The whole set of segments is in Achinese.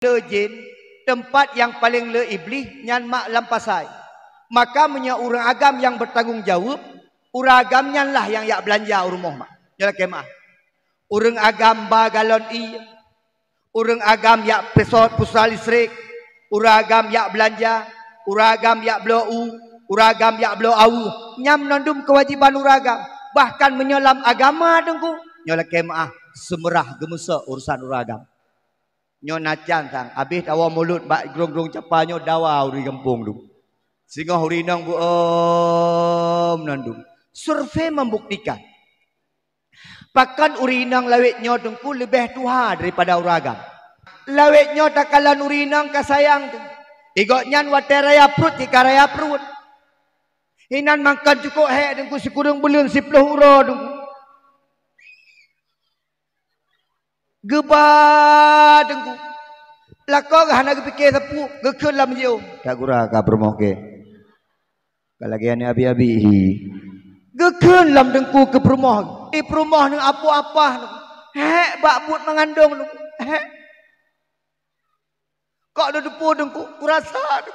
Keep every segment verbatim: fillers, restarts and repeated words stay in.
le jén, teumpat nyang paleng le iblih nyan mak lam pasai. Maka meunyoe ureuëng agam nyang beutanggong jaweueb, ureuëng agam nyan lah nyang jak beulanja u rumoh mak. Nyoe lakée meuáh. Ureuëng agam ba galon ié, ureuëng agam jak peusot pulsa listrik, ureuëng agam jak beulanja, ureuëng agam jak bloe u, ureuëng agam jak bloe aweuh. Nyan mandum keuwajéban ureuëng agam. Bahkan meunyoe lam agama Teungku, nyoe lakée meuáh, seumeurah geumeusok urusan ureuëng agam. Nyoe na can sang, abéh tawoe mulod bak grong-grong capa nyoe dawa ureuëng gampông dum. Singoh ureuëng inong beuom nan dum. Survei membuktikan, pakon ureuëng inong lawét nyoe Teungku leubeh tuha daripada ureuëng agam. Lawét nyoe takalon ureuëng inong ka sayang tu. Igob nyan watée raya pruet jih ka raya pruet. Inan mangkon cukôp hék Teungku sikureueng buleuen siploh uroe Teungku. Geuba Teungku. Lakoe geuh hana geupike sapeue, geukheun lam jiôh. Ka gura ka peurumoh ke. Ka lagée aneuëk abi-abi. Geukheun lam Teungku keu peurumoh. I peurumoh neuh apoh apah neuh. Hék bak buet meungandong neuh. Hék. Kok lôn teupeu Teungku, kurasa Teungku.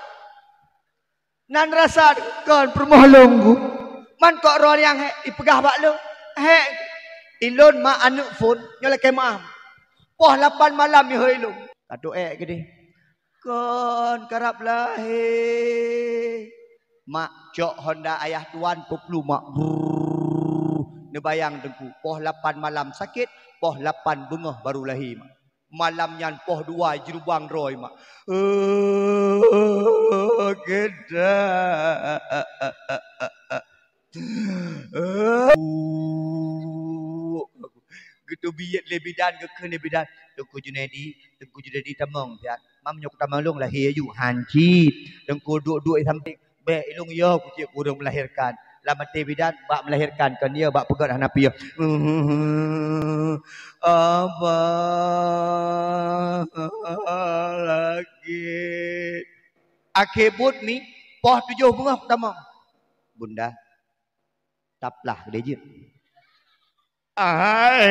Nan rasa kon peurumoh lôn Teungku. Man kok droe nyang hék ipeugah bak lôn. Hék. Ilôn mak aneuëk phon nyoe lakée meuáh. Poh lapan malam meuhôi lôn. Katuek ék keudeh. Kon karab lahé. Mak cok honda ayah tuan peuplu mak. Brrrr. Neubayang Teungku. Poh lapan malam sakét, poh lapan beungoh baru lahé mak. Malam nyan poh dua jirubang droe mak. Eh, geuda. Geuteubiet lé bidan, geukheun lé bidan, "Teungku Junaidi, Teungku Junaidi tamong siat. Mam nyoe tamong lôn lahé aju." "Han cit." Teungku duek-duek sampéng. "Bék ilôn yo kucék ureuëng melahirkan." Lam até bidan, "Bak melahirkan kon yo, bak peugét hana piôh." "Abang lagi." Akhé buet mi, poh tujoh beungoh tamong. "Bunda, taplah keudeh jeuet." Hai.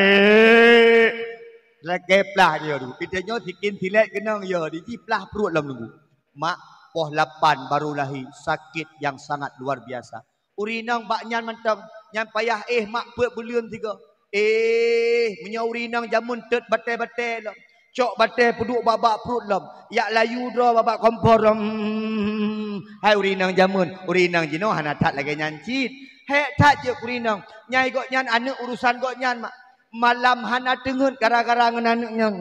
Lagée plah dia tu. Kita nyoe sikin silet keunong ya, di jih plah pruet lom nunggu. Mak, poh lapan baru lahé, sakét nyang sangat luar biasa. Ureuëng inong bak nyan mantong, nyan payah éh mak peuet buleuen sigoe. Éh, meunyoe ureuëng inong jameun teut batée-batée lom. Cok batée peuduek bak-bak pruet lom, jak layu droe bak-bak kompor lom. Hai ureuëng inong jameun, ureuëng inong jinoe hana that lagée nyan cit. Hék that jeuet ureuëng inong. Nyai gobnyan aneuëk urosan gobnyan mak. Malam hana teungeut gara-gara ngon aneuëk nyan.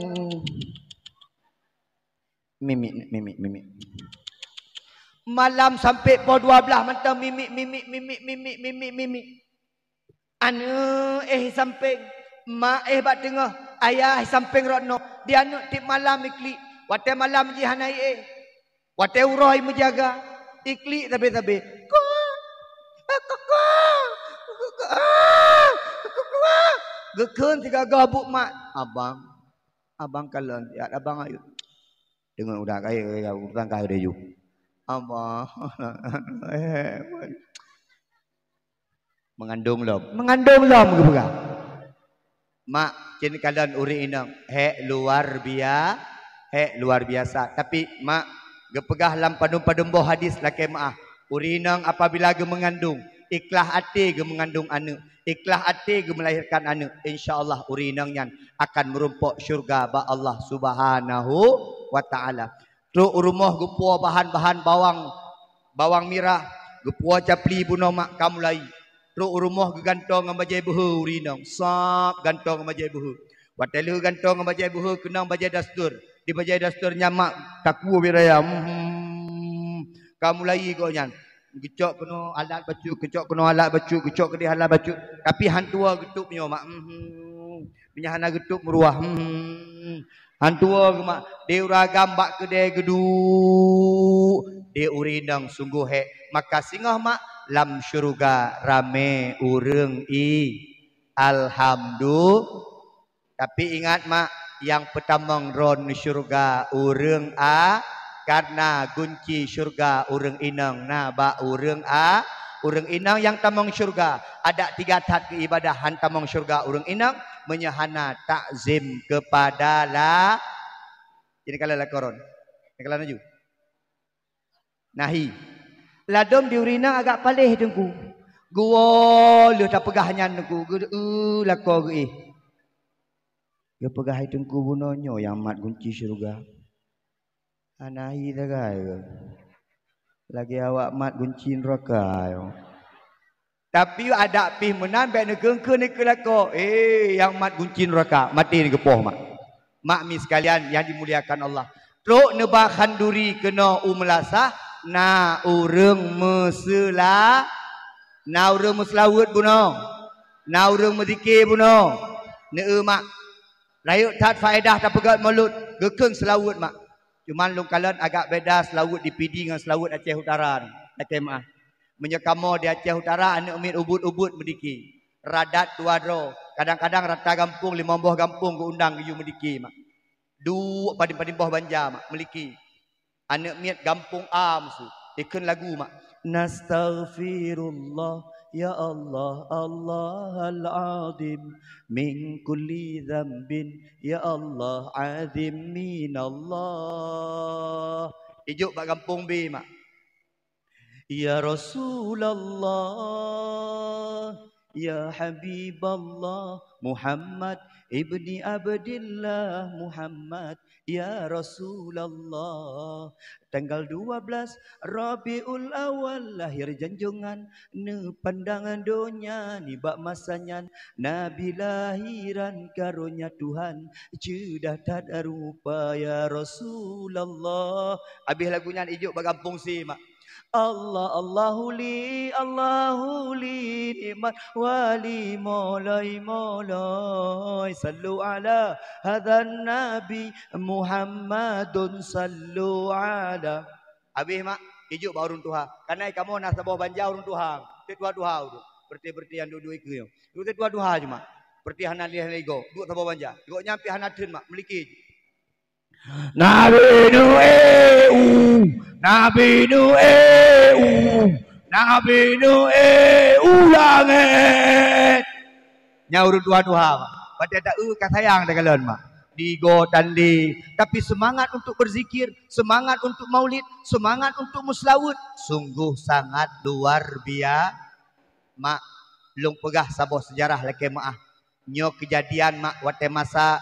Mimik, mimik, mimik. Malam sampai poh dua belas mantong mimik, mimik, mimik, mimik, mimik, mimik. Aneuëk éh sampéng, mak éh bak teungoh, ayah sampéng rot noe. Di aneuëk tieb malam iklik. Watée malam jih hana éh. Watée uroe meujaga, iklik sabe-sabe. Ko, ko, ko, ko, ko, ko. Geukheun sigoe-goe buet mak. "Abang, abang kalon siat, abang ayo." Deungon udah kaya, kaya, urusan kaya deh ju. Abang. Meungandong lom. Meungandong lom geupeugah. Mak, cen kalon ureuëng inong, hék luar bia-, hék luar biasa. Tapi, mak, geupeugah lam padum-padum boh hadis lakée meuáh, ureuëng inong apabila geumeungandong, ikhlas até geumeungandong aneuëk, ikhlas até geumeulahirkan aneuëk, insya Allah ureuëng inong nyan akan meurumpok syurga bak Allah Subhanahu wa Ta'ala. Trok u rumoh geupuwoe bahan-bahan bawang, bawang mirah, geupuwoe capli bunoe mak ka mulai. Trok u rumoh geugantoe ngon bajée beuhe ureuëng inong, sab gantoe ngon bajée beuhe. Watée lheueh gantoe ngon bajée beuhe keunong bajée daster. Di bajée daster nyan mak takue biraya. Hmm, ka mulai gobnyan. Geucok keunoe alat bacut, geucok keunoe alat bacut, geucok keudeh alat bacut. Tapi han tuwoe geutôb nyoe mak. Hmm. Meunyoe hana geutôb meuruah, hmm, han tuwoe geumak, di ureuëng agam bak keudée geuduek, di ureuëng inong sunggoh hék, maka singoh mak lam syeuruga ramé ureuëng i. Alhamdulillah. Tapi ingat mak, nyang peutamong droen syeuruga ureuëng a, karna gunci syeuruga ureuëng inong na bak ureuëng a, ureuëng inong nyang tamong syeuruga. Adak tiga that keu ibadah han tamong syeuruga ureuëng inong, meunyoe hana takzim keupada la-, Ini kalau lakoe ron. Ini kalau laju. Nahi. Ladôm di ureueng inong agak paléh Teungku. Geuwoe lheueh tapeugah nyan Teungku, geu-, lakoe geuéh. Geupeugah hai Teungku bunoe nyoe nyang mat gunci syeuruga. Hana hi sagai keuh. Lagèe awak mat gunci neuraka nyoe. Tapi adak pih meunan bèk neukeuen-keuen keu lakoe. Eh, nyang mat gunci neuraka, maté neugeupoh mak. Mak mi sekalian yang dimuliakan Allah. Trok neuba khanduri keunoe u meulasah, na ureueng meusela-, na ureueng meuseulaweuet bunoe, na ureueng meuzikir bunoe. Neu mak, rayeuk that faedah tapeugèt mulod, geukheun seulaweuet mak. Cuman lôn kalon agak beda seulaweuet di Pidie ngon seulaweuet Aceh Utara nyoe, lakèe meu'ah. Meunyoe kamoe di Aceh Utara, aneuk miet ubit-ubit meudike. Radat dua droe, kadang-kadang rata gampông, limong boh gampông geuundang geuyue meudike mak. Duek padum-padum boh banja mak, meulike. Aneuk miet gampông A meusu, ikheun lagu mak. Nastaghfirullah, ya Allah, Allahal Azim, min kulli dzambin, ya Allah, azim minallah. Ijok bak gampông B mak. Ya Rasulullah, ya Habiballah, Muhammad ibni Abdillah, Muhammad, ya Rasulullah. Tanggal dua belas Rabiul Awal lahir junjungan, neupandang donya nibak masa nyan, Nabi lahiran karonya Tuhan, ceudah that rupa ya Rasulullah. Abéh lagu nyan ijok bak gampông C mak. Allah, Allahu li, Allahu li, nikmat wali, moloi, moloi. Sallu ala hadan nabi Muhammadun, sallu ala. Abéh mak, ijok bak ureueng tuha. Kanai kamoe na saboh banja ureueng tuha. Teutuha-tuha ureueng. Berarti-berarti nyang duek-duek ikeue nyoe. Teutuha-tuha cuma. Berarti hana lé-lé go. Duek saboh banja. Gobnyan pih hana theun mak, meulike. Nabi Nuh, eh, uh. Nabi Nuh, eh, uh. Nabi Nuh, eh, uh, langét. Nyan ureueng tuha-tuha, mak. Watèe ta-eu ka sayang takalon, mak. Di goe tan lé. Tapi semangat untuk berzikir, semangat untuk maulid, semangat untuk meuseulaweuet, sungguh sangat luar bia-, mak, lôn peugah saboh seujarah lakèe meu'ah. Nyoe keujadian mak watèe masa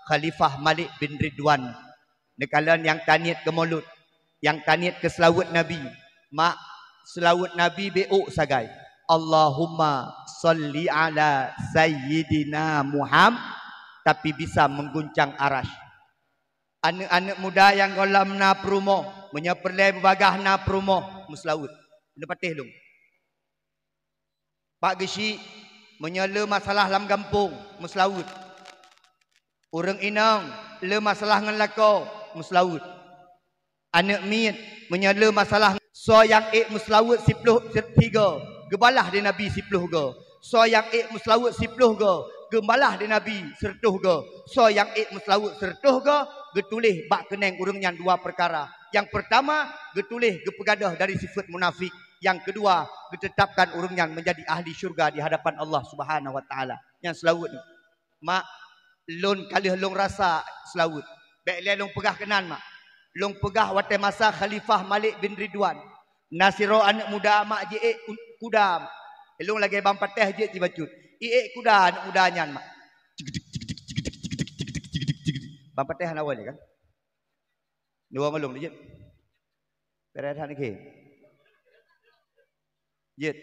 Khalifah Malik bin Ridwan. Neukalon nyang taniet keu mulod, nyang taniet keu seulaweuet Nabi. Mak, seulaweuet Nabi beuôk sagai. Allahumma shalli ala sayyidina Muham-, tapi bisa mengguncang arasy. Aneuk-aneuk muda nyang gohlom na peurumoh, meunyoe peureulèe beubagaih na peurumoh, meuseulaweuet. Neupatéh lôn. Pak Geuchik, meunyoe le masalah lam gampông, meuseulaweuet. Ureueng inong, le masalah ngon lakoe, meuseulaweuet. Aneuk miet, meunyoe le masalah, soe nyang ék meuseulaweuet siploh, sigoe, geubalah lé Nabi siploh goe. Soe nyang ék meuseulaweuet siploh goe, geubalah lé Nabi sireutôh goe. Soe nyang ék meuseulaweuet sireutôh goe, geutuléh bak keunéng ureueng nyan dua peukara. Nyang peurtama, geutuléh geupeugadôh dari sifeuet munafék. Nyang keudua, geuteutapkan ureueng nyan meunjadi ahli syeuruga di hadapan Allah Subhanahu wa Taala. Nyan seulaweuet nyoe. Mak, lôn ka lheueh lôn rasa seulaweuet. Bèk lé lôn peugah keunan, mak. Lôn peugah watèe masa Khalifah Malik bin Ridwan. Na sidroe aneuk muda, mak, jiék u-, kuda, mak. Lôn lagèe bang patéh jeuet jibacut. Iék kuda aneuk muda nyan, mak. Bang patéh hana woe lé kan? Dua ngon lôn jeuet. Beres that niki. Jeuet.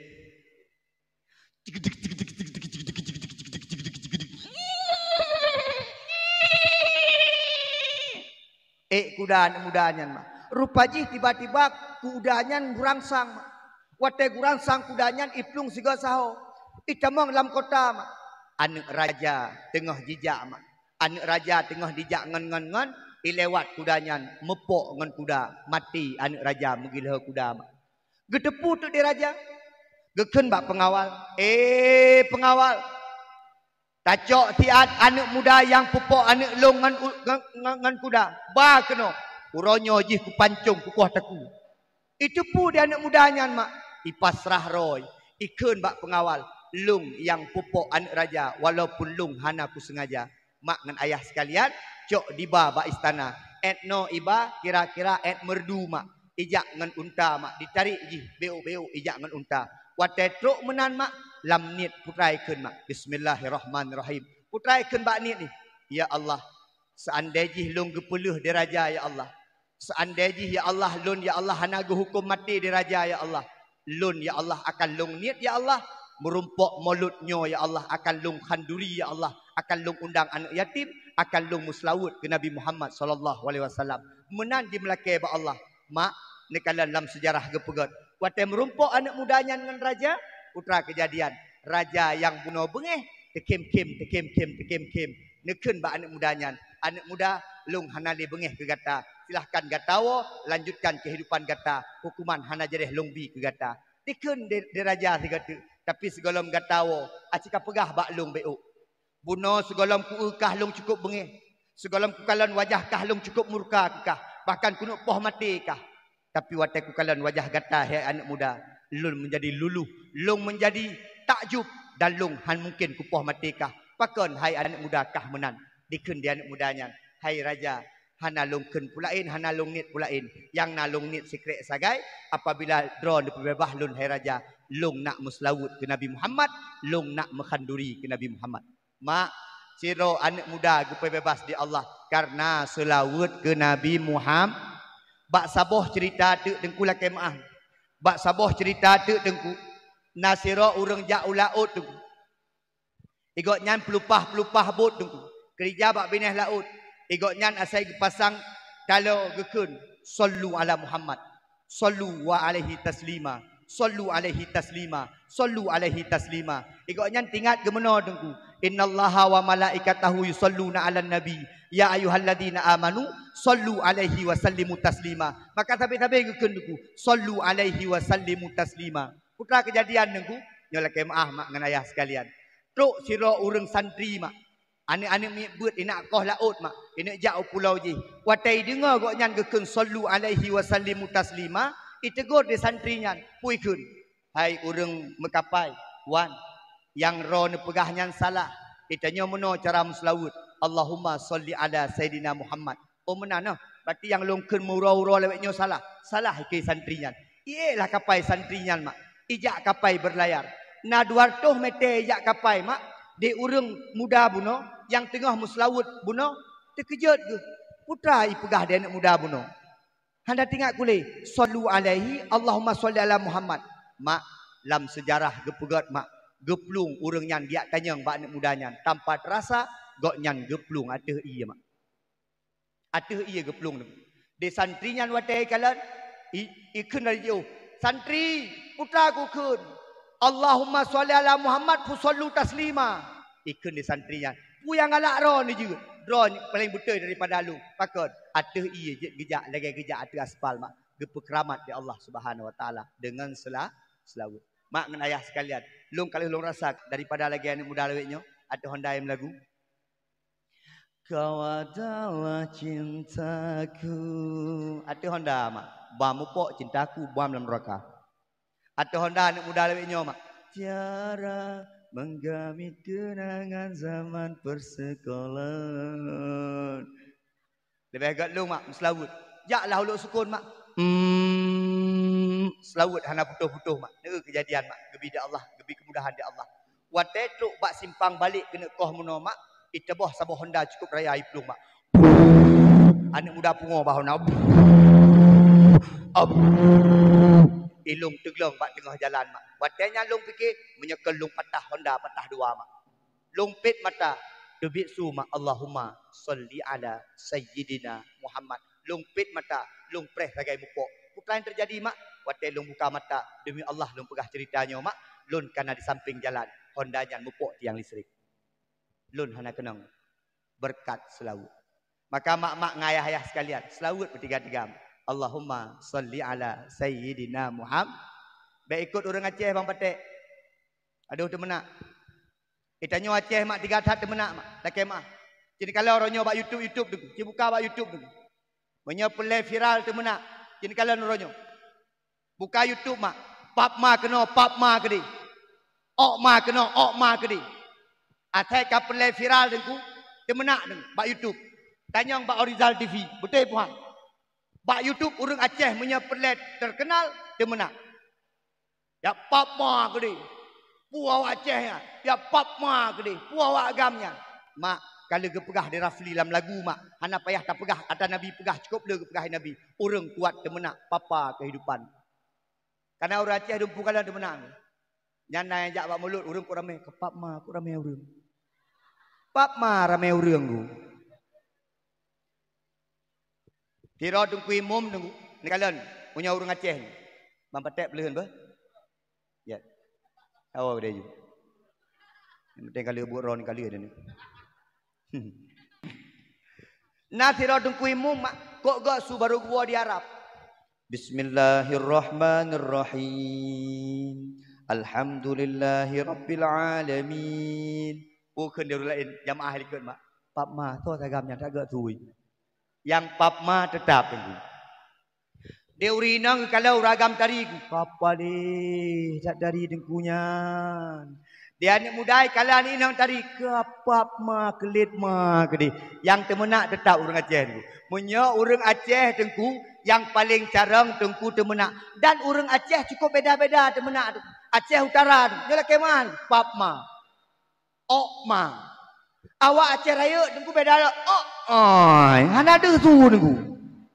Ék kuda aneuk muda nyan, mak. Rupa jih tiba-tiba kuda nyan meurangsang, mak. Watèe geurangsang kuda nyan, iplueng sigoe sahoe. Itamong lam kota, mak. Aneuk raja teungoh jijak, mak. Aneuk raja teungoh jijak ngon, ngon, ngon, ilewat kuda nyan, meupok ngon kuda, maté aneuk raja meugeulhô kuda, mak. Geuteupeue teuk di raja, geukheun bak peungawal, "Eh, peungawal, tacok siat aneuk muda nyang peupok aneuk lôn ngon u-, ngon, ngon, ngon kuda, ba keunoe, uroe nyoe jih kupancong kukoh takue." Iteupeue di aneuk muda nyan, mak, ipasrah droe, ikheun bak peungawal, "Lôn nyang peupok aneuk raja, walaupun lôn hana kuseungaja." Mak ngon ayah sekalian, cok diba bak istana. Ét noe iba kira-kira ét meurdu mak. Ijak ngon unta mak, ditarék jih béuk-béuk ijak ngon unta. Watée trok meunan mak, lam niet putra ikheun mak, "Bismillahirrahmanirrahim." Putra ikheun bak niet nyoe, "Ya Allah, seandai jih lôn geupeuleueh di raja ya Allah, seandai jih ya Allah lôn ya Allah hana geuhuköm maté di raja ya Allah, lôn ya Allah akan lôn niet ya Allah, meurumpok molot nyoe ya Allah akan lôn khanduri ya Allah, akan lôn undang aneuëk yatim, akan lôn meuseulaweuet keu Nabi Muhammad sallallahu alaihi wasallam." Meunan jimeulakée bak Allah. Mak, neukalon lam seujarah geupeugét, watée meurumpok aneuëk muda nyan ngon raja, putra keujadian, raja nyang bunoe beungéh, teukhém-khém, teukhém-khém, teukhém-khém. Neukheun bak aneuëk muda nyan, "Aneuëk muda, lôn hana lé beungéh keu gata. Silahkan gata woe, lanjutkan keuhidupan gata. Hukuman hana jadéh lôn bi keu gata." Dikheun di, di raja sigoe teuk, "Tapi sigohlom gata woe, aci kapeugah bak lôn béuk. Bunoe sigohlom ku-eu kah lôn cukôp beungéh. Sigohlom kukalon wajah kah lôn cukôp murka keu kah, bahkan keuneuk poh maté kah. Tapi watée kukalon wajah gata, hai aneuëk muda, lôn meunjadi luluh, lôn meunjadi takjub, dan lôn han mungken kupoh maté kah. Pakon, hai aneuëk muda, kah meunan?" Dikheun di aneuëk muda nyan, "Hai raja, hana lôn kheun peulaén, hana lôn niet peulaén. Nyang na lôn niet sikrék sagai, apabila droe neupeubeubaih lôn, hai raja, lôn nak meuseulaweuet keu Nabi Muhammad, lôn nak meukhanduri keu Nabi Muhammad." Mak, sidroe aneuëk muda geupeubeubaih di Allah kareuna seulaweuet keu Nabi Muhammad. Bak saboh ceurita teuk Teungku lakée meuáh. Bak saboh ceurita teuk Teungku, na sidroe ureuëng jak u laôt Teungku. Igobnyan peulupah-peulupah bot Teungku, keurija bak binéh laôt. Igobnyan asai geupasang taloe geukheun, "Shallu ala Muhammad, shallu wa alaihi taslima, shallu alaihi taslima, shallu alaihi taslima." Igobnyan tingat geumeunoe Teungku, "Innallaha wa malaikatahu yushalluna 'alan nabi, ya ayyuhalladzina amanu shallu alaihi wa sallimu taslima." Maka sabe-sabe geukheun Teungku, "Shallu alaihi wa sallimu taslima." Putra keujadian Teungku, nyoe lakée meuáh mak ngon ayah seukalian. Trok sidroe ureuëng santri mak, aneuëk-aneuëk miet beuet, ineuk koh laôt mak, ineuk jak u pulo jih. Watée ideungoe gobnyan geukheun, "Shallu alaihi wa sallimu taslima," iteugor di santri nyan, peue ikheun, "Hai ureuëng meukapai, wan, nyang droeneuh peugah nyan salah. Itanyoe meunoe cara meuseulaweuet, 'Allahumma shalli ala Sayyidina Muhammad.'" Oh meunan noh, berarti nyang lôn kheun meuuroe-uroe lawét nyoe salah. Salah ikheun santri nyan. Iék lah kapai santri nyan mak, ijak kapai beurlayar. Na dua reutôh mètè ijak kapai mak, di ureuëng muda bunoe nyang teungoh meuseulaweuet bunoe, teukeujot geuh. Peue teuma ipeugah di aneuëk muda bunoe? Hana teuingat kulé, "Shallu alaihi, Allahumma shalli ala Muhammad." Mak, lam seujarah geupeugét mak, geuplueng ureuëng nyan geujak tanyong bak aneuëk muda nyan, tanpa teurasa gobnyan geuplueng ateueh ié mak. Ateueh ié geuplueng teungku. Di santri nyan watée ikalon, i, ikheun laju jiôh, "Santri, peue teuma kukheun, 'Allahumma shalli ala Muhammad fa shallu taslima.'" Ikheun di santri nyan, "Peue nyang galak droeneuh jeuet? Droeneuh paleng beutôi daripada lôn." Pakon? Ateueh ié jeuet geujak lagée geujak ateueh aspal mak, geupeukeuramat di Allah Subhanahu wa Taala deungon seula-, seulaweuet. Mak ngon ayah seukalian, lôn ka lheueh lôn rasa daripada lagée aneuëk muda lawét nyoe ateueh honda nyang meulagu. Kau adalah cintaku. Ateueh honda mak, bam mupok cintaku bam lam neuraka. Ateueh honda aneuëk muda lawét nyoe mak. Tiara menggamit kenangan zaman persekolahan. Leubeh gét lôn mak meuseulaweuet. Jaklah ulok sukon mak. Hmm, seulaweuet hana putôh-putôh mak. Neu keujadian mak, geubi di Allah, geubi keumudahan di Allah. Watée trok bak simpang balek keuneuk koh meunoe mak, iteuboh saboh honda cukup raya iplueng mak. Aneuëk muda pungoe bak honda. Ilong teuglong bak teungoh jalan mak. Watée nyan lôn pike, meunyoe kon lôn patah honda patah dua mak. Lôn pet mata, teubiet su mak, "Allahumma shalli ala Sayyidina Muhammad." Lôn pet mata, lôn preh sagai mupok. Peue nyang teujadi mak? Watée lôn buka mata, deumi Allah lôn peugah ceurita nyoe mak, lôn kana di sampéng jalan, honda nyan mupok tiang listrik. Lôn hana keunong beureukat seulaweuet. Maka mak-mak ngon ayah-ayah seukalian, seulaweuet beutiga-tiga. Allahumma shalli ala Sayyidina Muhammad. Bék ikot ureuëng Aceh bang paték. Aduh teumeunak. Itanyoe Aceh mak tiga that teumeunak mak. Lakée mak. Cit kalon uroe nyoe bak YouTube, YouTube teungku. Cit buka bak YouTube teungku. Meunyoe peureulée viral teumeunak, cit kalon uroe nyoe. Buka YouTube mak. Pap ma keunoe, pap ma keudeh. Ok ma keunoe, ok ma keudeh. Asai ka peureulée viral teungku, teumeunak teungku bak YouTube. Tanyong bak Orizal T V, beutôi puhan. Bak YouTube ureuëng Aceh meunyoe peureulée teukeunal, teumeunak. Ya pap ma keudeh. Peue awak Aceh nyan? Ya pap ma keudeh. Peue awak agam nyan? Mak, ka lheueh geupeugah di Rafli lam lagu, mak. Hana payah tapeugah, ata Nabi peugah, cukôp lé geupeugah Nabi. Ureuëng kuat teumeunak papa kehidupan. Kana ureuëng Aceh dumpu kalon teumeunak. Nyan na nyang jak bak mulod, ureuëng kok ramé, keu pap ma kok ramé ureuëng. Pap ma ramé ureuëng ku. Sidroe teungku imum teungku, neukalon, meunyoe ureuëng Aceh nyoe. Ban paték peuleuheun beuh. Ya. Awoe deh ju. Nyang penting ka lheueh buet droe neukalon deh ni. Na sidroe teungku imum mak, kok gak su barô geuwoe di Arab. Bismillahirrahmanirrahim. Alhamdulillahirabbil alamin. Bukon di ureuëng laén jamaah likot mak. Pap ma, soe sagam nyang that gak sui. Nyang pap ma teutap teungku. Di ureuëng inong geukalon ureuëng agam tari ku. Kapalih that tari teungku nyan. Di aneuëk muda geukalon aneuëk inong tari, kapap ma, keulet ma keudeh. Nyang teumeunak teutap ureuëng Aceh teungku. Meunyoe ureuëng Aceh teungku, nyang paleng carông teungku teumeunak. Dan ureuëng Aceh cukôp beda-beda teumeunak teungku. Aceh Utara teungku, nyoe lakée ma, pap ma. Ok ma. Awak Aceh Rayeuk teungku beda lom. Ok. Ai, hana deuh su teungku.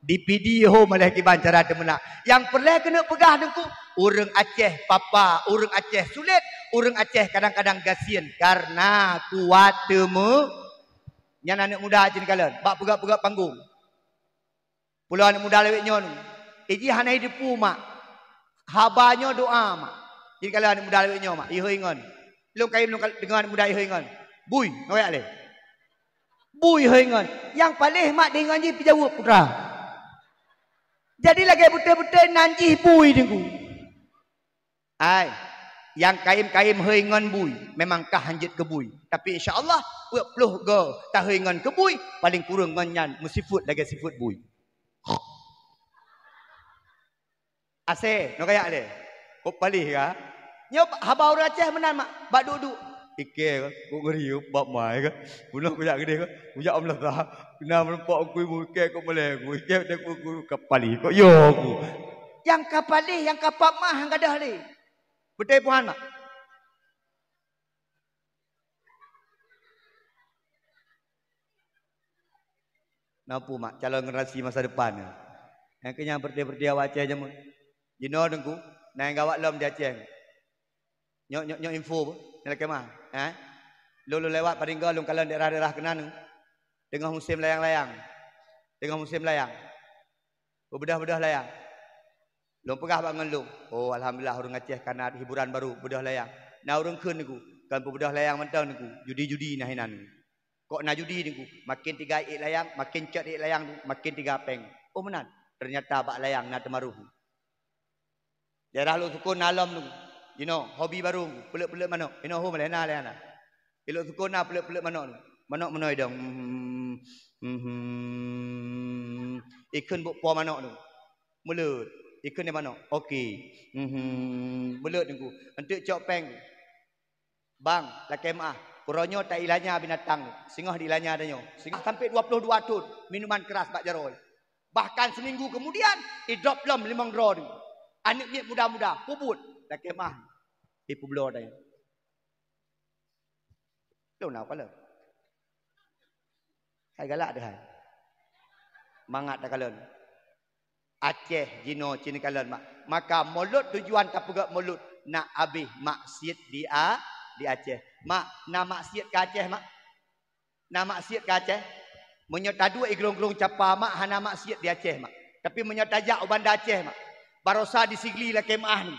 Di Pidie ho malah kiban cara teumeunak. Nyang peureulée keuneuk peugah teungku, ureuëng Aceh papa, ureuëng Aceh sulet, ureuëng Aceh kadang-kadang gasien karena kuat teumeu. Nyan aneuëk muda cit kalon, bak peugah-peugah panggong. Pulo aneuëk muda lawét nyoe nu. Iji hana jiteupeue mak. Haba nyoe doa mak. Jadi kalau aneuëk muda lawét nyoe mak, ihôi ngon. Lôn kayém lôn deungoe aneuëk muda ihôi ngon. Bui, ngoyak lé. Bui ihôi ngon. Nyang paléh mak deungon jih peujaweueb putra. Jadi lagée beutôi-beutôi nan jih bui teungku. Ai, nyang kayém-kayém hôi ngon bui, memang ka hanjeuet keu bui. Tapi insya Allah, peuet ploh go tahôi ngon keu bui, paléng kureueng ngon nyan meusifeuet lagée sifeuet bui. Asée, nyoe kayak lé. Kok paléh ka? Nyoe haba ureuëng Aceh meunan mak, bak duek-duek. Ikée ka, kok ngeri ka, bak mai ka. Bunoe kujak keudeh ka, kujak amlasa. Kena meureumpok ngui mu ikée kok malée ku, ikée dek ku, ku ka paléh, kok yo ku. Nyang ka paléh, nyang ka pap mah, nyang gadôh lé. Beutôi puhan mak. Nampu mak calon generasi masa depan. Nyang keu nyang peureuti-peureuti awak Aceh jameun. Jinoe teungku, na nyang gawat lom di Aceh. Nyok, nyok, nyok info beuh, nyang lakée mah, eh? Lôn, lôn lewat padinggoe lôn kalon daerah-daerah keunan. Teungoh musém layang-layang. Teungoh musém layang. Beubeudoh-beudoh layang. Lôn peugah bak ngon lôn, "Oh, alhamdulillah ureuëng Aceh kana hiburan baru, beudoh layang." Na ureuëng kheun teungku, "Kon peubeudoh layang mantong teungku, judi-judi na hinan." Kok na judi teungku, maken tiga ék layang, maken cot ék layang, maken tiga péng. Oh meunan, ternyata bak layang na teumaroh. Daerah lôn sukon na lom teungku. Jinoe hobi baru, peuleuet-peuleuet manok. Jinoe ho malée na lé hana. Ilok sukon na peuleuet-peuleuet manok teungku. Manok meunoe dong. Mhm. Mhm. Ikheun buk po manok teungku. Meuleuet. Ikheun di manok. Oke. Mhm. Meuleuet teungku. Enteuk cok péng. Bang, lakée meuah, uroe nyoe tailanya binatang, singoh diilanya tanyoe. Singoh sampai dua puluh dua thon minuman keras bak jaroe. Bahkan seminggu kemudian, idrop lom limong droe teungku. Aneuëk miet muda-muda, peubuet, lakée meuah, ipeubloe tanyoe. Lôn na kalon. Hai galak deh hai. Mangat takalon. Aceh jinoe cit neukalon mak. Maka mulod tujuan tapeugét mulod nak abéh maksiet di A-, di Aceh. Mak, na maksiet ka Aceh mak? Na maksiet ka Aceh? Meunyoe taduek i glong-glong Capa mak hana maksiet di Aceh mak. Tapi meunyoe tajak u Banda Aceh mak, barosa di Sigli lakée meuah ni.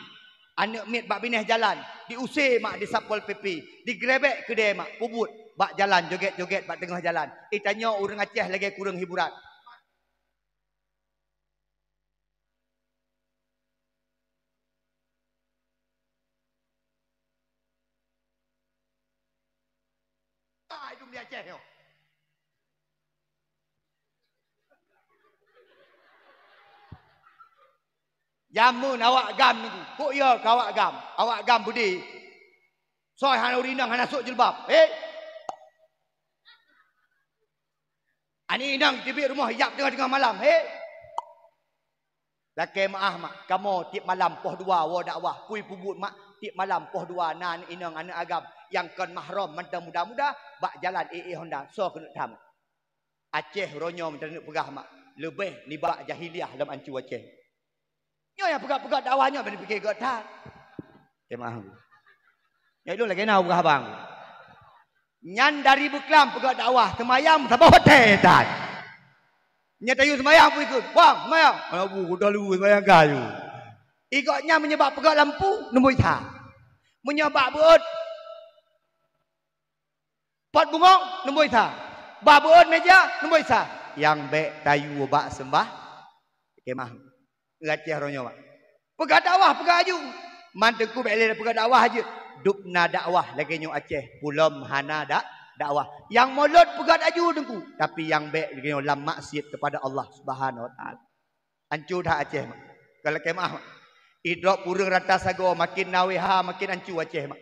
Aneuëk miet bak binéh jalan, diusé mak di Satpol P P, digerebek keudée mak, peubuet bak jalan, joget-joget bak teungoh jalan. Eh, tanyoe ureuëng Aceh lagée kureueng hiburan. Ai, dum di Aceh nyoe. Jameun awak GAM nyoe, kok yo keu awak GAM? Awak GAM beudé. Soe hana ureuëng inong hana sôk jilbab. Hei! Inong teubiet rumoh ijak teungoh-teungoh malam. He. Lakée meuáh mak, kamoe tieb malam poh dua woe dakwah. Peue peubuet mak, tieb malam poh dua na aneuk inong, aneuk agam nyang kon mahram mantong muda-muda bak jalan ék-ék honda. Soe keuneuk tham? Aceh uroe nyoe meuteuneuek peugah mak, leubeh nibak jahiliah lom ancu Aceh. Nyoe nyang peugah-peugah dakwah nyoe bani pike gét that. Lakée meuáh. Nyoe lôn lagée na peugah abang. Nyan dari beuklam peugah dakwah, seumayang saboh watée that. Nyan tayue seumayang pun ikut. Bang, seumayang. Aneuk bu, kudah lu seumayang kayu. Igok nyan meunyoe bak peugah lampu, numboi sa. Meunyoe bak beuet, pot bungong, numboi sa. Bak beuet meja, numboi sa. Nyang bék tayue bak seumbah, kemah. Gacah roh nyoe, Mak. Peugah dakwah, peugah aju. Man Teungku bék lé peugah dakwah jeuet. Dubna dakwah lagée nyoe Aceh, pulom hana dak dakwah. Nyang mulod peugah aju Teungku, tapi nyang bék lagée nyoe lam maksiat kepada Allah Subhanahu Wa Taala. Ancu that Aceh, Mak. Ka lakée meuáh, Mak. Idrop ureuëng rata sagoe, makin na W H, makin ancu Aceh, Mak.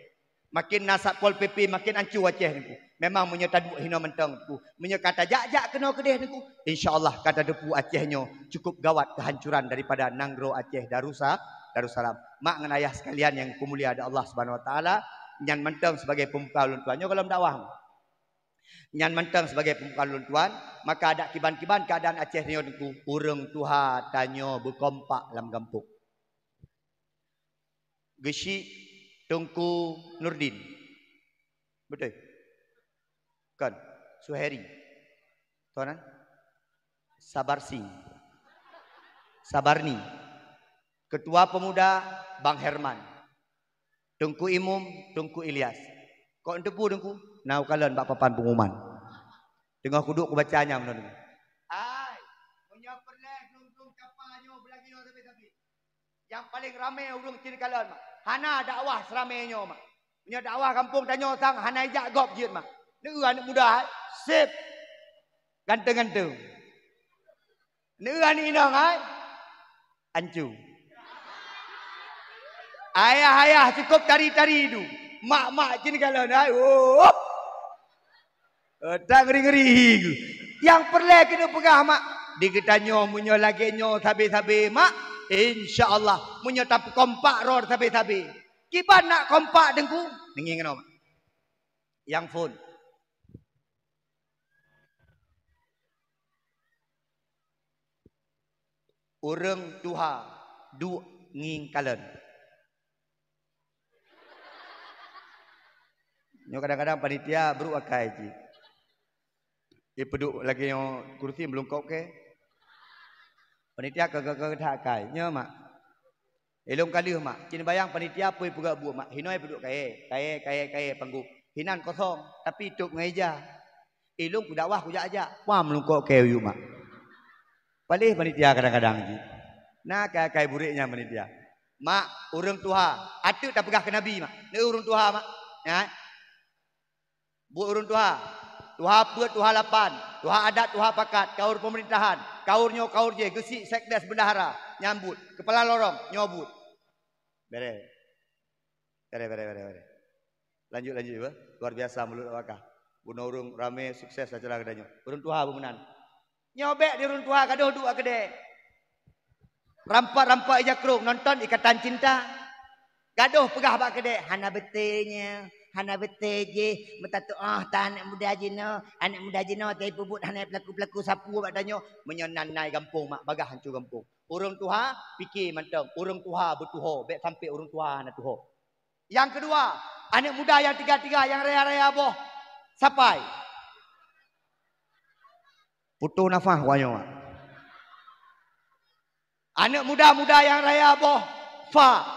Makin na Satpol P P, makin ancu Aceh Teungku. Memang meunyoe taduek hinoe mantong Teungku, meunyoe ka tajak-jak keunoe keudeh Teungku, insya Allah ka tateupeue Aceh nyoe cukup gawat kehancuran daripada nanggroe Aceh Darusa-, Darussalam. Mak ngon ayah sekalian nyang kumulia di Allah Subhanahu Wa Taala, nyan mantong sebagai peumbuka ulôn tuan nyoe golom dakwah. Nyan mantong sebagai peumbuka ulôn tuan, maka adak kiban-kiban keuadaan Aceh nyoe Teungku, ureuëng tuha tanyoe beukompak lam gampông. Geusyik Teungku Nurdin. Beutôi? Kon. Suheri. Toh nan? Sabarsing. Sabarni. Ketua Pemuda Bang Herman. Teungku Imum, Teungku Ilyas. Kok neuteupeue Teungku? Na u kalon bak papan pengumuman. Teungoh kuduek kubaca nyan meunan. Ai, meunyoe peureulée glung-glung capa nyoe beulagée nyoe sabe-sabe. Nyang paleng ramé ureuëng cit kalon, Mak. Hana dakwah seuramé nyoe, Mak. Meunyoe dakwah gampông tanyoe sang hana ijak gob jeuet, Mak. Neu-eu aneuk muda hai, sip. Ganteng-ganteng. Neu-eu aneuk inong hai, ancu. Ayah-ayah cukup tari-tari du. Mak-mak cit kalon hai. Oh. Eh, tak ngeri-ngeri. Nyang peureulée keuneuk peugah, Mak. Di geutanyoe meunyoe lagée nyoe sabe-sabe, Mak, insya Allah meunyoe tapeukompak roh sabe-sabe. Kiban nak kompak Teungku? Deungoe keunoe, Mak. Nyang phon. Ureuëng tuha duek ngieng kalon. Nyoe kadang-kadang panitia brok akai cit. Ipeuduek lagée nyoe kursi meulungkop kée. Panitia ka, ka, ka that akai. Nyoe, Mak. Ilong ka lheueh, Mak. Cit bayang panitia peue peugah buet, Mak. Hinoe peuduek kayée, kayée, kayée, kayée panggong. Hinan kosong, tapi tôb ngon ija. Ilong kudakwah kujak-jak. Pam lungkok kée u yup, Mak. Paléh panitia kadang-kadang jih. Na akai-akai burék nyan panitia. Mak, ureuëng tuha. Ateueh tapeugah keu Nabi, Mak. Neu ureuëng tuha, Mak. Nyan. Buet ureuëng tuha. Tuha peuet, tuha lapan. Tuha adat, tuha pakat. Kaur pemerintahan. Kaur nyoe, kaur jéh. Geusyik sekdes bendahara. Nyan buet. Keupala lorong. Nyoe buet. Bereh. Bereh, bereh, bereh, bereh. Lanjut, lanjut, ya. Luar biasa mulut awakah. Bunoe ureuëng ramé sukses acara geutanyoe. Ureuëng tuha beumeunan. Nyoe bék di ureuëng tuha gadoh duek keudée. Rampak-rampak ija krong nonton Ikatan Cinta. Gadoh peugah bak keudée, hana beutôi nyoe, hana beutôi jih, meuta tuoh ta aneuk muda jinoe, aneuk muda jinoe ta ipeubuet hana peulaku-peulaku sapeue bak tanyoe, meunyoe nan nai gampông mak bagah hanco gampông. Ureuëng tuha pike mantong, ureuëng tuha beutuho, bék sampoe ureuëng tuha hana tuho. Nyang keudua, aneuk muda nyang tiga-tiga nyang raya-raya boh sapai. Putôh nafah wak nyoe. Aneuk muda-muda nyang raya boh fa.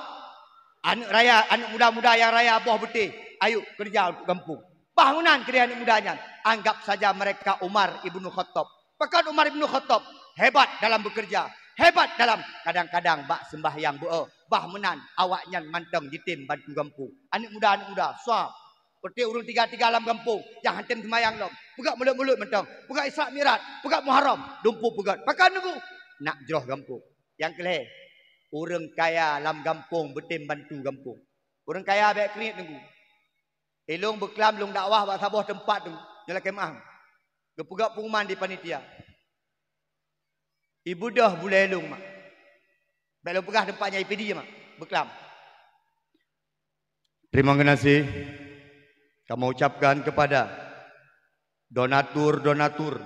Aneuk raya, aneuk muda-muda nyang raya boh beuteh. Ayo kerja untuk gampông. Bah meunan keudeh aneuk muda nyan. Anggap saja mereka Umar Ibnu Khattab. Pakon Umar Ibnu Khattab hebat dalam bekerja, hebat dalam kadang-kadang bak sembahyang beu. Bah meunan awaknyan mantong jitem bantu gampông. Aneuk muda, aneuk muda, sa. Peureute ureuëng tiga-tiga lam gampông nyang hana tem seumayang lom. Peugét mulod-mulod mantong. Peugét Isra Mi'raj, peugét Muharram, dumpeue peugét. Pakon Teungku? Nak jroh gampông. Nyang keulhée, ureuëng kaya lam gampông beutem bantu gampông. Ureuëng kaya bék kriet Teungku. Ilong beuklam lôn dakwah bak saboh teumpat Teungku. Nyoe lakée meuáh. Geupeugah pengumuman di panitia. Ibeudôh bulée lôn mak. Bék lôn peugah teumpat nyan ipidi mak. Beuklam. Terima kasih kamoe ucapkan kepada donatur-donatur,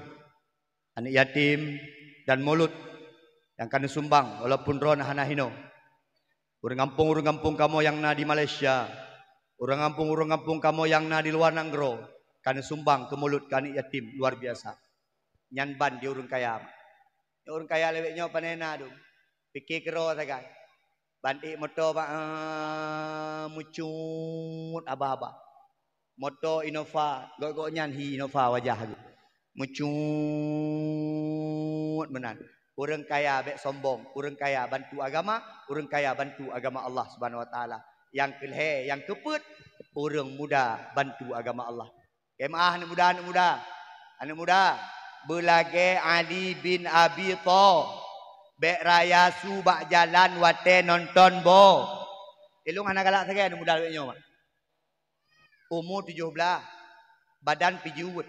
aneuk yatim dan mulod nyang ka neusumbang walaupun droe hana hinoe. Ureuëng gampông-ureuëng gampông kamoe nyang na di Malaysia, ureuëng gampông-ureuëng gampông kamoe nyang na di luwa nanggroe ka neusumbang keu mulod keu aneuk yatim luar biasa. Nyan ban di ureuëng kaya. Ureuëng kaya lawét nyoe pane na dum. Pike keudroe sagai. Ban ék moto bak, eh, meucut aba-aba. Moto Innova, gok-gok nyan hi Innova wajah geuh. Meucut meunan. Ureuëng kaya bék sombong, ureuëng kaya bantu agama, ureuëng kaya bantu agama Allah Subhanahu Wa Taala. Nyang keulhée, nyang keupeuet, ureuëng muda bantu agama Allah. Keumaah aneuk muda, aneuk muda. Aneuk muda, beulagée Ali bin Abi Tho, bék raya su bak jalan watée nonton boh. Ilong hana galak sagai aneuk muda lawét nyoe mak. Umu tujoh blaih, badan pijuet,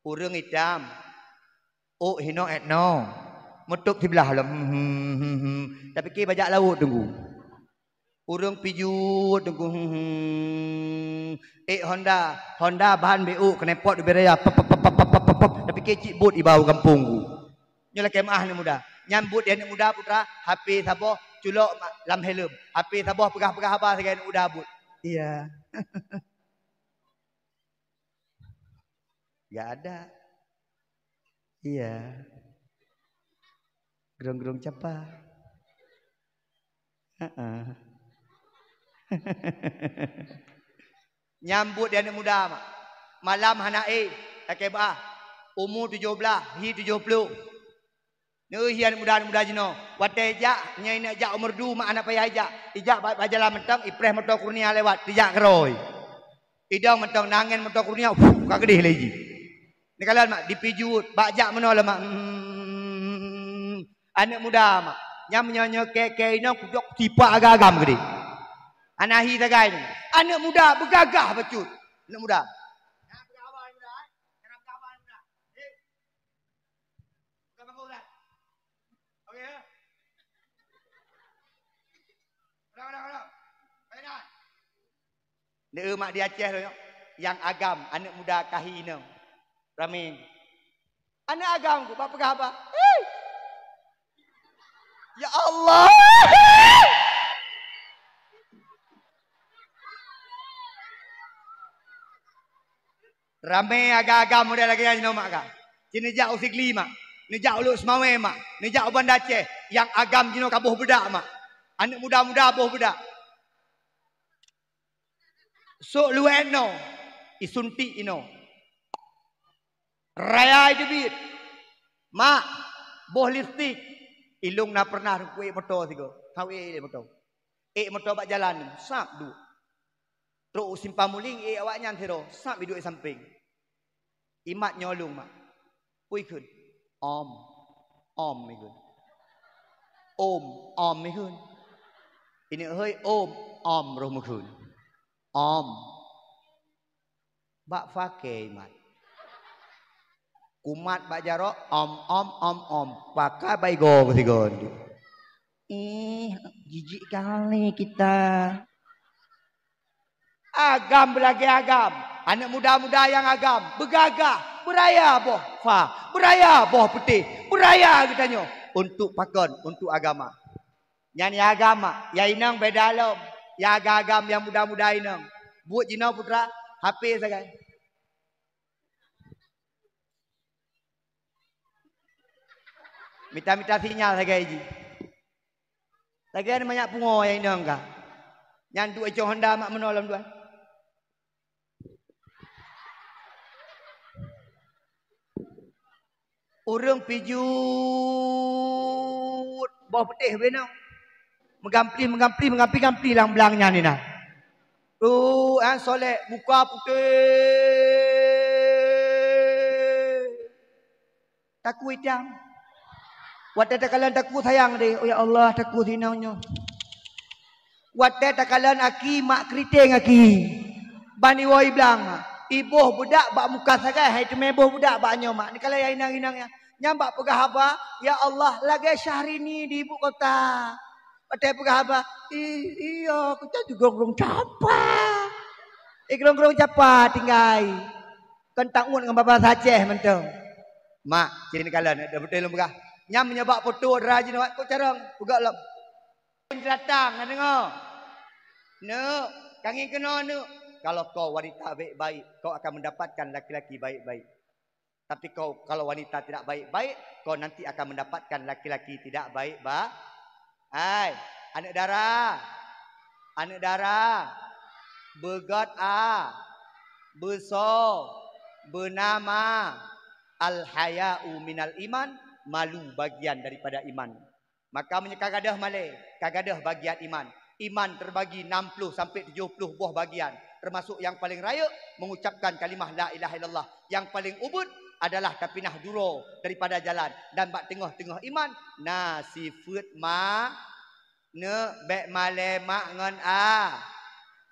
ureuëng itam, ôk hinoe étnoe, meutup siblaih lom, hmm, hmm, hmm, hmm. Tapi ke bajak laôt teunggu. Ureuëng pijuet teunggu, hmm, hmm. Ék Honda, Honda ban bék ôk, knalpot ubé raya, pop, pop, pop. Tapi ke cit buet iba u gampông geuh. Nyoe lakée meuáh aneuk muda. Nyan buet di aneuk muda putra, H P saboh culok ma-, lam helm. H P saboh peugah-peugah haba sagai aneuk muda buet. Iya. Gak ada. Iya. Gerong-gerong capa. Heeh. Nyan buet di aneuk muda mak. Malam hana éh, lakée bah. Umu tujoh blaih, hi tujoh ploh. Neuh hi aneuk muda-aneuk muda jinoe. Watée ijak, nyoe inong jak u Meureudu mak hana payah ijak. Ijak bak, bak jalan mantong, ipreh moto Kurnia lewat, teujak keudroe. Idong mantong na angén moto Kurnia, fuh, ka keudeh lé jih. Neukalon mak, dipijuet, bak jak meunoe lom mak. Hmm, aneuk muda mak. Nyan meunyoe-nyoe kée-kée inong kudok sipak agam-agam keudeh. Hana hi sagai nyoe. Aneuk muda beugagah bacut. Aneuk muda. Neuh mak di Aceh lôn nyoe, nyang agam, aneuk muda ka hi inong. Ramé. Aneuk agam ku bak peugah haba. Hei! Ya Allah! Ramé agam-agam model lagée nyan jinoe mak ka. Ci neujak u Sigli mak, neujak u Lhokseumawe mak, neujak u Banda Aceh, nyang agam jinoe ka boh beudak mak. Aneuk muda-muda boh beudak. Sok luwée noe, isuntik inoe. Raya iteubiet. Mak, boh lipstik. Ilong na pernah ku ék moto sigoe. Hana ék lé moto. Ék moto bak jalan, sab duek. Trok u Simpang Muling, ék awaknyan sidroe, sab iduek sampéng. Imat nyoe lôn mak. Peue ikheun? Om. Om ikheun. Om, om ikheun. Ineuk hôi om, om roh meukheun. Om. Bak fakée imat. Kumat bak jaroe, om, om, om, om. Pakat bak igoe keusigoe. Ih, jijik kali kita. Agam beulagée agam. Aneuk muda-muda nyang agam, beugagah, beuraya boh fa, beuraya boh peutéh, beuraya geutanyoe. Untuk pakon? Untuk agama. Nyan ya agam mak, ya inong beda lom. Ya agam-agam nyang muda-muda inong. Buet jinoe putra, H P sagai. Mita-mita sinyal sagai jih. Lagée nyan manyak pungo nyang inong ka. Nyan duek icong honda mak meunoe lom dua. Ureuëng pijuet boh peutéh beunoe. Meugampli, meugampli, meugampli-gampli lam blang nyan inan. Tuh, eh, solek, muka putéh. Takue itam. Watée takalon takue sayang deh, oh ya Allah, takue sinong nyoe. Watée takalon aki mak keriting aki. Ban iwoe i blang. Iboh budak bak muka sagai, hai teumé boh budak bak nyoe mak. Ni kalau nyang inong-inong nyan, nyang bak peugah haba, "Ya Allah, lagèe Syahrini di ibu kota." Watèe peugah haba, "I-, iya, kita di Grong-Grong Capa." Eh, Grong-Grong Capa tinggai. Kon taun ngon bahasa Aceh mantong. Mak, sini kalon, dak beutôi lôn peugah. Nyang meunyoe bak foto dara jinoe, kok carông, peugah lom. Pun datang, na deungoe. Neuk, kangin keunoe neuk. Kalau kau wanita baik-baik, kau akan mendapatkan laki-laki baik-baik. Tapi kau kalau wanita tidak baik-baik, kau nanti akan mendapatkan laki-laki tidak baik ba-, hai, aneuk dara. Aneuk dara. Beugöt a. Beuso. Beunama. Al-haya'u minal iman, malu bagian daripada iman. Maka meunyoe ka gadôh malèe, ka gadôh bagian iman. Iman terbagi enam puluh sampai tujuh puluh boh bagian, termasuk yang paling rayeuk mengucapkan kalimah la ilaha illallah. Yang paling ubit adalah tapinah duroe daripada jalan, dan bak teungoh-teungoh iman na sifeuet ma-, neuk bèk malèe mak ngon a.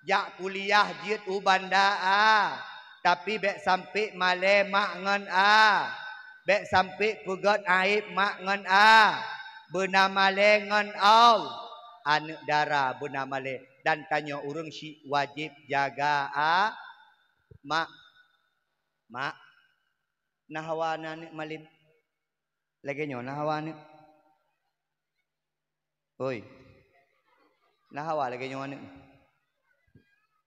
Jak kuliah jeuet u Banda a, tapi bèk sampai malèe mak ngon a. Bèk sampai peugöt aéb mak ngon a. Beuna malèe ngon au. Aneuk dara beuna malèe, dan tanyoe ureueng syiek wajéb jaga a. Mak, mak, na hawa na aneuk malem. Lagèe nyoe na hawa aneuk. Oi. Na hawa lagèe nyoe aneuk.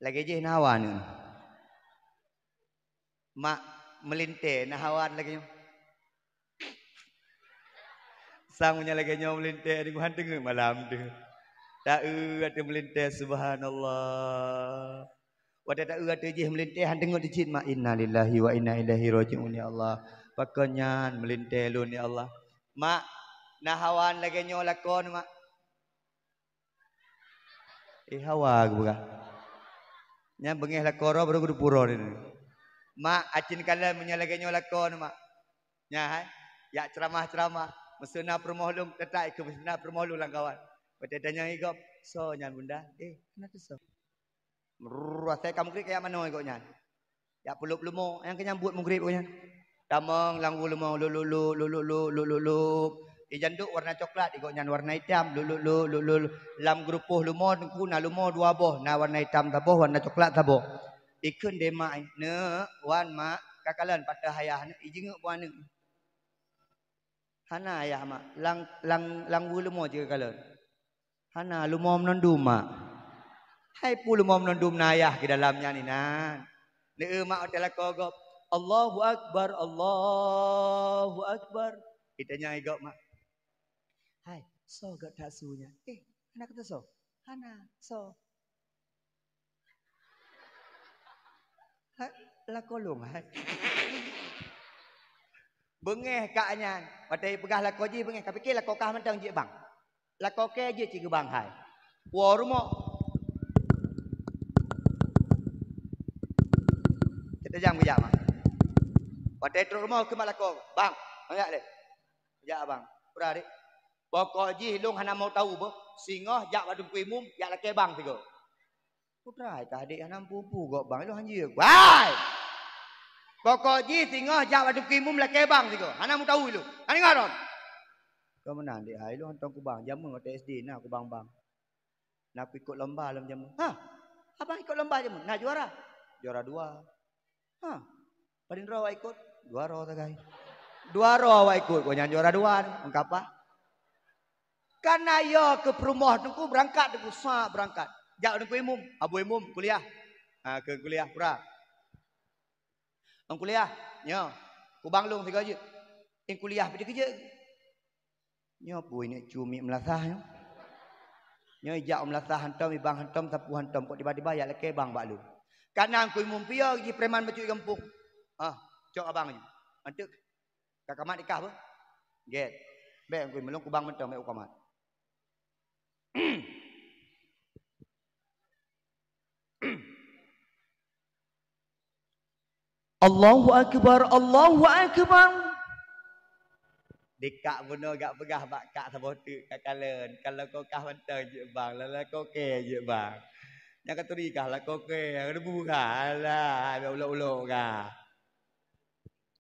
Lagèe jih na hawa aneuk. Mak, meulintèe na hawa lagèe nyoe. Sang meunyoe lagèe nyoe meulintèe, deungon han teungeut malam teuh. Taeu ateueh meulintèe, subhanallah. Watèe taeu ateueh jih meulintèe, han teungeut cit, mak, "Innalillahi wa inna ilaihi raji'un, ya Allah. Pakon nyan meulintèe lôn, ya Allah." Mak, na hawa lagèe nyoe lakoe, mak. Eh, hawa geupeugah. Nyan beungèh lakoe droe baru geuduek pura nyoe. Mak, aci kalon meunyoe lagèe nyoe lakoe, mak. Nyan hai, jak ceuramah-ceuramah, meuseuna peurumoh lôn, teutap ikheun meuseuna peurumoh lôn lam kawan. Watèe tanyong i gob, "Soe nyan, Bunda?" "Eh, hana teusoe." Brrr, asai ka meugrib kajak manoe i gobnyan. Jak peulop leumo, nyang keu nyang buet meugrib gobnyan. Tamong lam gu leumo, lop, lop, lop. Ijan dok warna coklat, i gobnyan warna itam, lop, lop, lop. Lam geurupoh leumo teungku na leumo dua boh, na warna itam saboh, warna coklat saboh. Ikheun deh mak, "Neuk, wan mak, ka kalon patéh ayah neuk, ijeungeuk buet aneuk." "Hana ayah, mak. Lam, lam, lam gu leumo jih ka kalon." "Hana, leumo meunondum, mak." "Hai peue leumo meunondum na ayah keu dalam nyan inan?" Neueu mak watèe lakoe gob, "Allahu Akbar, Allahu Akbar." Itanyong i gob, mak. "Hai, soe göt that su nyan?" "Eh, hana kateusoe." "Hana, soe?" "Hai, lakoe lôn, hai." Beungèh kak nyan. Watèe ipeugah lakoe jih beungèh, ka pike lakoe kah mantong jeuet bang. Lakoe kèe jeuet cit keu bang hai. Woe rumoh. Teutajam geujak bang. Watèe trok rumoh keumat lakoe, "Bang, mangat lé." Jak bang. "Peue, Dik?" "Pokok jih lôn hana mau tau beuh. Singoh jak bak Teungku Imum, jak lakèe bang sigoe." "Peue treuk kah, Dik, hana muphom-phom gob bang, ilôn han jeuet." "Wai! Pokok jih singoh jak bak Teungku Imum lakèe bang sigoe. Hana mutawö ilôn. Hana deungö droen?" "Ka meunan, Dik, hai, ilôn hantom kubang. Jameun watèe S D na kubang-bang. Na kuikot lomba lom jameun." "Hah? Abang ikot lomba jameun? Na juara?" "Juara dua." "Hah? Padum droe awak ikot?" "Dua droe sagai." "Dua droe awak ikot, gobnyan juara dua, meukapa?" Ka na yo keu peurumoh teungku, beurangkat teungku, sa beurangkat. Jak Teungku Imum, "Abu Imum, kuliah." "Ha, keu kuliah pura." "Ôn kuliah, nyoe, kubang lôn sigoe jeuet." "Ôn kuliah pih dikeujeuet." Nyoe peue neuk cumi meulasah nyoe. Nyoe ijak meulasah hantom, ibang hantom, sapu hantom, kok tiba-tiba jak lakèe bang bak lôn. Ka na Teungku Imum pih yo jih preman bacut gampông. "Ah, cok abang jih." "Mantöng." "Ka kamat ikah beuh?" "Gèt." "Bèk Teungku Imum, lôn kubang mantong, bèk kamat." Allahu Akbar, Allahu Akbar. Dikak bunoe gak peugah bak kak saboh teuk, ka kalon. Kalau kokah mantong jeuet bang, lala koke jeuet bang. Nyang ka turi kah lakoe keu, nyang ka debu kah, alah, biar ulok-ulok kah.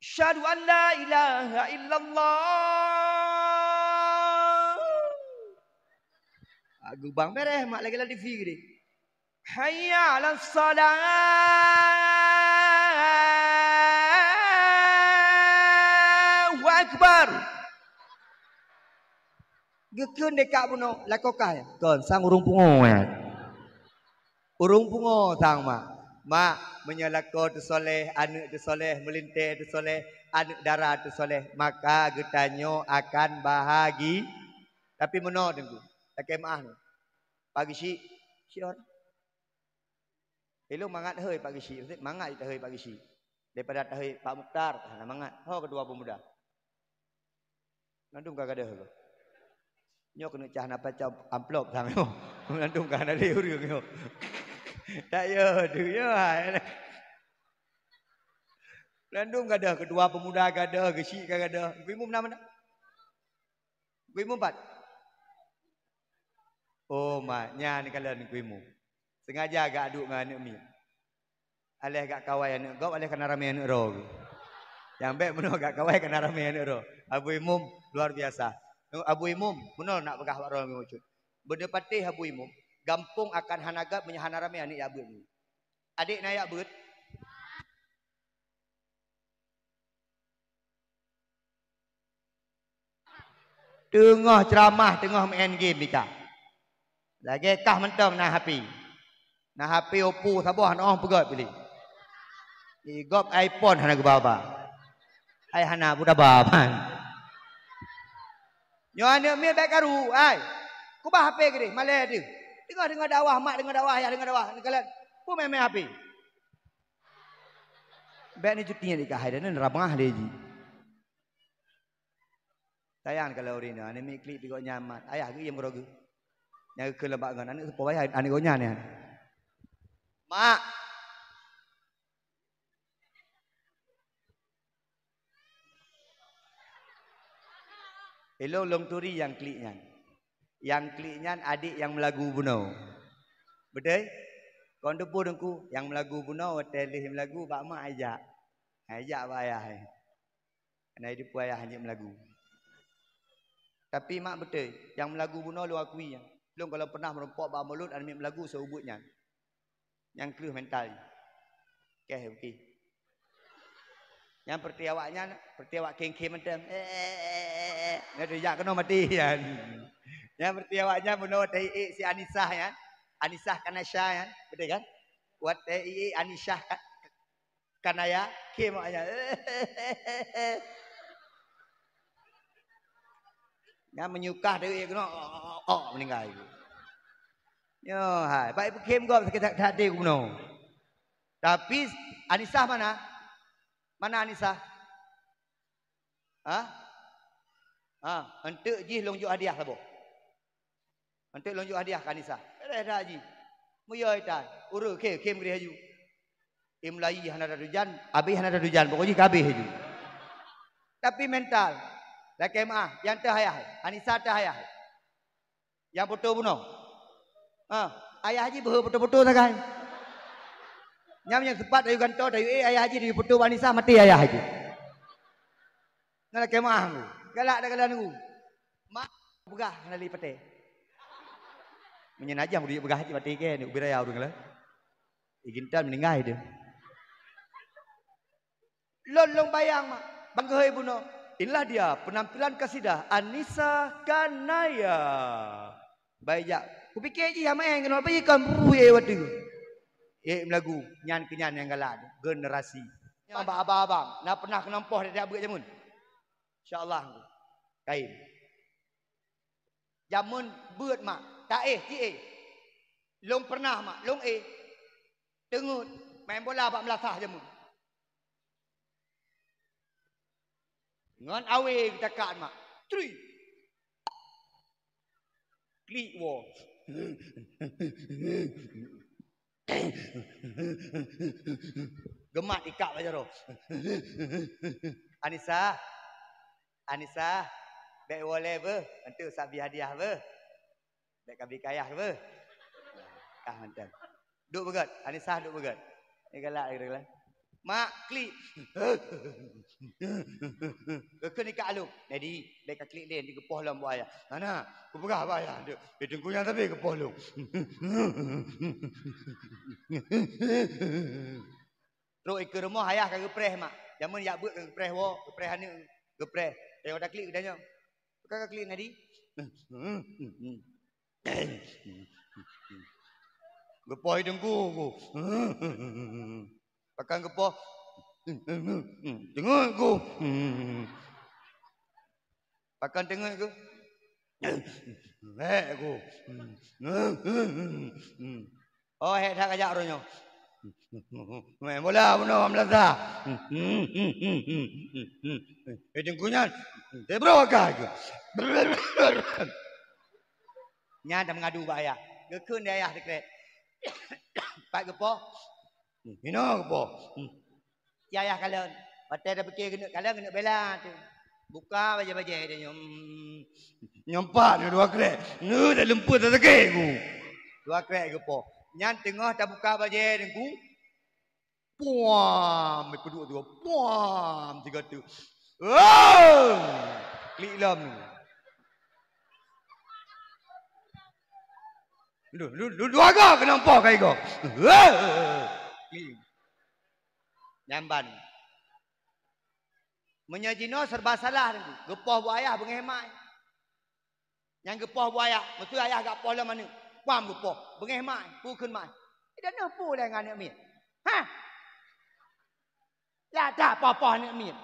Asyhadu an la ilaha illallah. Ah, geubang bereh, mak lagèe lam T V geude. Hayya 'alas shalah. Allahu Akbar. Geukheun deh kak bunoe, lakoe kah, ya? Kon, sang ureueng pungo, ya. Ureueng pungo sang, mak. Mak, meunyoe lakoe teusoleh, aneuk teusoleh, meulintèe teusoleh, aneuk dara teusoleh, maka geutanyoe akan bahagi-, tapi meunoe Teungku, lakèe meu'ah nyoe. Pak Geuchik, sior. Ilôn mangat hôi Pak Geuchik, mangat tahôi Pak Geuchik. Daripada tahôi Pak Mukhtar, hana mangat. Ho keudua peumuda. Mandum ka gadôh keuh. Nyoe keuneuk cah na pacah amplop sang nyoe. Mandum ka hana lé ureueng nyoe. Tak yo, tu yo, hai. Mandum gadôh, keudua peumuda gadôh, Geuchik ka gadôh. Ibu Imum na meunan? Ibu Imum pat? Oh, mak, nyan kalon Ibu Imum. Sengaja gak duek ngon aneuk miet. Aléh gak kawai aneuk gob, aléh kana ramé aneuk droe. Nyang bèk meunoe gak kawai kana ramé aneuk droe. Abu Imum luar biasa. Abu Imum, meunoe nak peugah bak droe ngon cut. Beudeupatéh Abu Imum, gampông akan hana gèt meunyoe hana ramé aneuk jak beuet. Adék na jak beuet? Teungoh ceuramah, teungoh main game mita. Lagèe kah mantong na H P. Na H P Oppo saboh, hana óh peugöt piléh. Di gob iPhone hana geuba-ba. Hai hana peue taba ban. Nyoe aneuk miet bèk karu, ai. Kubah H P keudéh, malèe deuh. Teungoh deungö dakwah mak, deungö dakwah ayah, deungö dakwah neukalon. Peue main-main H P? Bèk neucuti nyan dikah hai dah neuramah lé jih. Sayang kalau ureueng inong, aneuk miet klik di gobnyan mat. Ayah geuh iem keudroe geuh. Nyang geukheun lom bak ngon aneuk seupôt ayah, aneuk gobnyan nyan. Mak. Ilôn lôn turi nyang klik nyan. Nyang klik nyan adék nyang meulagu bunoe. Beutôi? Kon teupeue Teungku, nyang meulagu bunoe watèe lheuh meulagu bak mak ijak. Ijak bak ayah. Hana jiteupeue ayah jeuet meulagu. Tapi mak beutôi, nyang meulagu bunoe lôn akui nyan. Lôn gohlom pernah meurumpok bak mulod aneuk miet meulagu seuubeut nyan. Nyan kreueh mental jih. Keh, oke. Nyan peureuti awak nyan, peureuti awak khém-khém mantong. Eh, eh, eh, eh, eh. Nyan tu jak keunoe maté nyan. Nyan peureuti awak nyan bunoe watèe iék si Anisah nyan. Anisah Kanasha nyan. Beutôi kan? Watèe iék Anisah ka-, Kanaya, khém awak nyan. Nyan meunyeukah deuk keunoe, oh, oh, oh, oh, meuninggai. Nyoe hai, bak ipeukhem gob sakét that-that até keunoe. Tapi Anisah mana? Mana Anisah? Ha? Ha, enteuk jih lôn jok hadiah saboh. Enteuk lôn jok hadiah keu Anisah. Beres dah jih. Meuyoi tan. Ureueng khem, khem geureh laju. Imlayi hana tatujan, abéh hana tatujan, pokok jih ka abéh laju. Tapi mental. Lakèe meu'ah, nyang teuh ayah, Anisah teuh ayah. Nyang foto bunoe. Ha, ayah jih beuhe foto-foto sagai. Nyang, nyang sempat tayue gantoe, tayue ék ayah jih, tayue foto bak Anisah, maté ayah jih. Nyan lakèe meu'ah ngu. Galak dah galak ngu. Mak peugah hana lé patéh. Meunyoe najah meuduyek peugah cit maté kèe, ni ubé raya ureueng lah. Igintan meuninggai deuh. Lôn, lôn bayang mak, bangga hai bunoe. Inilah dia penampilan kasidah Anisa Kanaya. Baik jak. Kupikir jih hamaén keunoe, apa jih kan buruh ye watèe. Eh, meulagu, nyan keu nyan nyang galak, generasi. Nyan bak abang-abang, na pernah keunoe poh di tiap beuet jameun. Insya Allah. Kain. Jameun beuet mak, taéh, ci éh. Lôn pernah mak, lôn éh. Teungeut, main bola bak meulasah jameun. Ngon awé geutakat mak. Cri. Klik woe. Geumat ikak bak jaroe. Anisa, Anisa, bèk woe lé beuh, enteuk sabi hadiah beuh. Bèk kabi kayah beuh. Kah mantong. Duek beugét, Anisah duek beugét. Ni galak lagée, "Mak, klik." Geukheun ikak lom. "Nadi, bèk kaklik lé, di geupoh lom buet ayah." "Hana, kupeugah bak ayah." "Deuh, di teungku nyan sabe geupoh lom." Trok ikeue rumoh, ayah ka geupreh, mak. Jameun jak beuet ka geupreh woe, geupreh aneuk, geupreh. Tayong taklik geutanyong, "Pakon kaklik, Nadi?" "Geupoh i teungku ku." "Pakon geupoh?" "Teungeut ku." "Pakon teungeut ku?" "Hék ku." "Oh, hék that kajak uroe nyoe." "Main bola bunoe meulasa." "Eh, teungku nyan, tebroe ka." Nyan tameungadu bak ayah. Geukheun di ayah sikrek. "Pat geupoh?" "Hinoe geupoh." Ci ayah kalon. Watèe tapike keuneuk kalon, keuneuk bela teuh. Buka bajèe-bajèe dia nyoe. Nyoe pat dua krek. Nyoe dak lumpur tasakét ku. Dua krek geupoh. Nyan teungoh tabuka bajèe teungku. Puam, peuduek dua. Puam, tiga tu. Oh! Klik lom. Lu, lu, lu, dua go keunong poh kai go. Klik. Nyan ban. Meunyoe jinoe serba salah teungku. Geupoh buet ayah beungéh mai. Nyang geupoh buet ayah, meuseu ayah gak poh lom aneuk. Pam geupoh, beungéh mai, peue kheun mai. Ida neuh peue lé ngon aneuk miet? Hah? Yak that poh-poh aneuk miet.